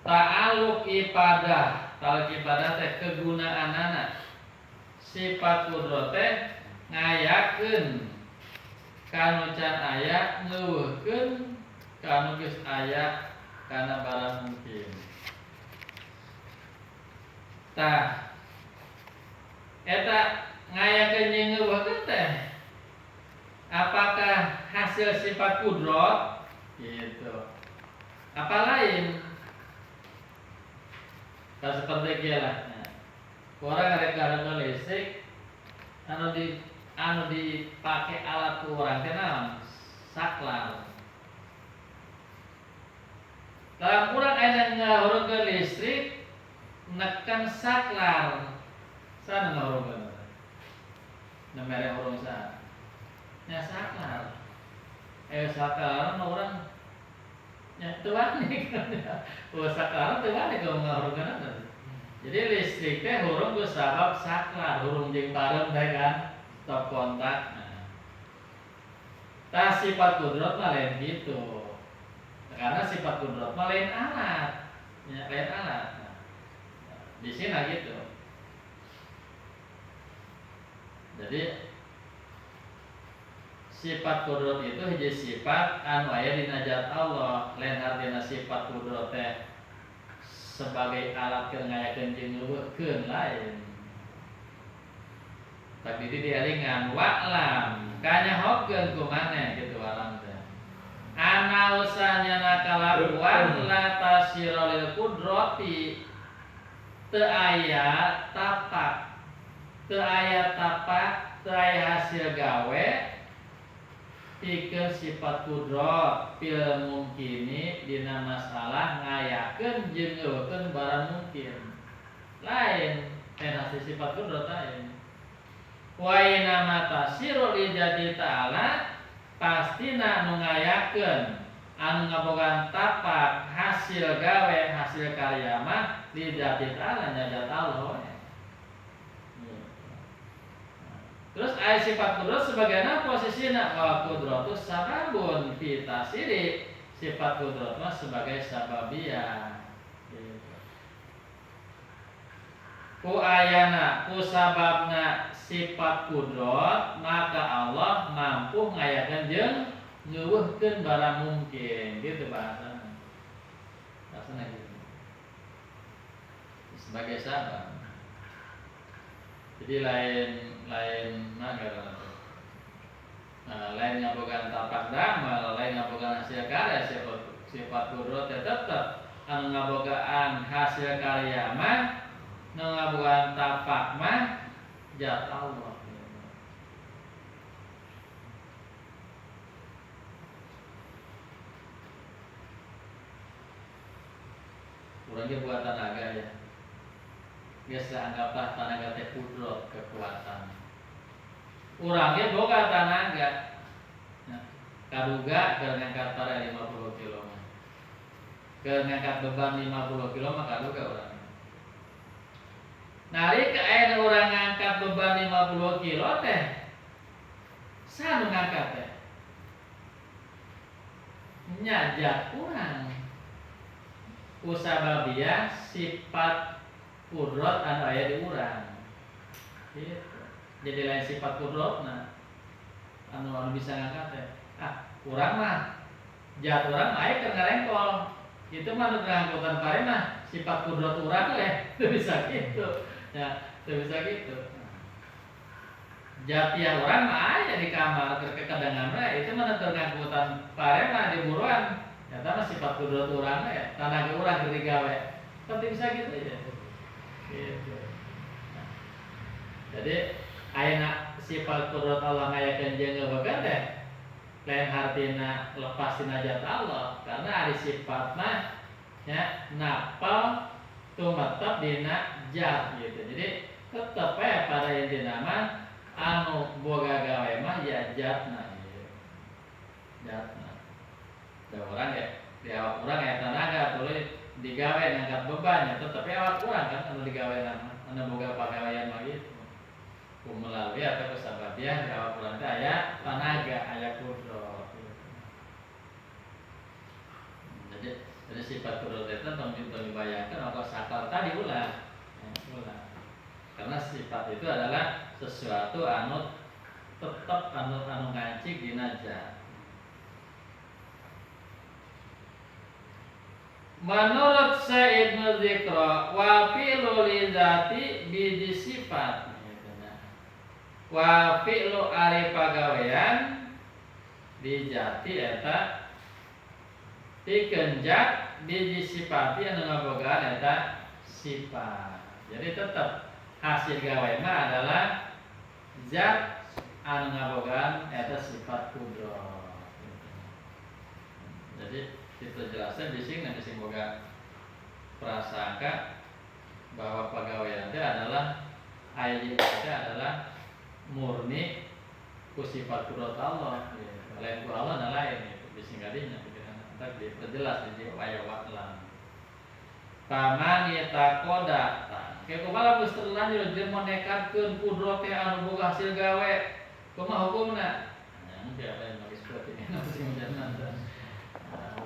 Ta'alluq ibadah, ta'alluq ibadah teh kegunaanana. Sifat kudrat teh ngayakeun kanu can aya, ngeuweuhkeun kanu geus aya kana barang mungkin. Tah eta ngayakeun jeung ngeuweuhkeun teh apakah hasil sifat kudrat gitu? Apa lain? Tak seperti kieu lah. Nah, urang rek ngareungeun listrik anu dipake alat ku urang teh naon? Saklar. Dalam urang aya ngahurungkeun listrik neken saklar. Sana ngahurungkeun. Nu mere hurung saha? Nya saklar. Saklar mah urang nya teu wani kan. Oh, saklar teu wani ka ngahurungkeun. Jadi listrik teh hurung ku sabab saklar, hurung jeung pareum teh kan, stop kontak. Nah. Tah sifat kudrat mah lain gitu. Karena sifat kudrat mah lain alat. Ya, lain alat. Nah, di sini gitu. Jadi sifat kudrat itu hiji sifat anu aya dina zat Allah, lain artina sifat kudrat teh sebagai alat keur ngayakeun jeung ngeuweuhkeun lain. Tapi di dielingan wa'lam kanyahokeun ku maneh kitu alam teh. Ana usahanya kalakuan la tasira lil kudrati teu aya tapak, teu aya tapak, teu aya hasil gawe pikeun sifat kudrat fil mungkini dina masalah ngayakeun jeung ngeuweuhkeun barang mungkin. Lain lain hasil sifat kudrat lain. Wa inna tasiru li jati ta'ala pastina nu ngayakeun anu ngabogaan tapak hasil gawe hasil karya mah li jati ta'ala nya zat Allah. Terus ayat sifat kudrat sebagaimana posisinya wa kudratus sababun fi tasiri, sifat kudrat mah sebagai sababiyah. Gitu. Ku ayana ku sababna sifat kudrat maka Allah mampu ngayakeun jeung ngeuweuhkeun barang mungkin gitu bahasana. Bahasana gitu. Sebagai sabab. Jadi lain nah, lain ngabogaan tapak damel, lain ngabogaan hasil karya, sifat kudrat ya tetep anu ngabogaan hasil karya mah, nu ngabogaan tapak mah zat Allah. Urangnya buat tenaga ya. Biasa anggaplah tenaga teh kudrat kekuatan. Urangnya boga tenaga. Nah, kaduga keur ngangkat pare 50 kilo mah. Keur ngangkat beban 50 kilo mah kaduga urang. Nalika aya urang ngangkat beban 50 kilo teh, saha nu ngangkat teh? Nya zat urang. Usababiyah sifat kudrat anu aya di urang. Gitu. Jadi lain sifat kudratna anu bisa ngangkat teh. Ah, urang mah zat urang mah aya keur ngarengkol. Itu mah nu ngangkutan pare mah sifat kudrat urang teh teu bisa gitu. Ya, teu bisa gitu. Zat yang urang mah aya di kamar keur kekedangan we, itu mah nu ngangkutan pare mah di buruan. Eta mah sifat kudrat urang we, tanaga urang keur digawe. Kan teu bisa gitu ya. Gitu. Nah, jadi ayeuna sifat kudrat Allah ngayakeun jeung ngeuweuhkeun teh lain hartina lepas tina zat Allah, karena ari sifat mah nya napal tumetep dina zat gitu. Jadi tetep we pada intina mah anu boga gawe mah ya zatna gitu. Zatna. Da urang ya di awak urang ya tanaga tuluy digawe ngangkat beban ya tetep awak urang kan anu digawe mah anu boga pagawean mah gitu. Ku melalui atau kusababiah di awak urang teh aya tanaga, aya kudrat gitu. Jadi Jadi sifat kudrat itu tong dibayangkan atau sakal tadi ulah. Ya, ulah. Karena sifat itu adalah sesuatu anu tetap anu anu ngancik dina zat. Menurut Said Nuzikro, wa fi'lu li zati biji sifat. Wa fi'lu ari pagawean di jati eta pikeun zat biji sifati anu ngabogaan eta sifat. Jadi tetap hasil gawe mah adalah zat anu ngabogaan eta sifat kudrat. Jadi itu jelasnya bising nanti sing boga prasangka bahwa pagawean itu adalah ayat itu adalah murni ku sifat kudrat Allah gitu. Lain ku Allah nah lain gitu. Bising kadinya pikiran entar diperjelas di aya lan. Paman yatakoda tah kumaha geus terlanjur jeung monekatkeun kudrat teh anu boga hasil gawe kumaha hukumna? Nah, engke aya magis seperti ini sing.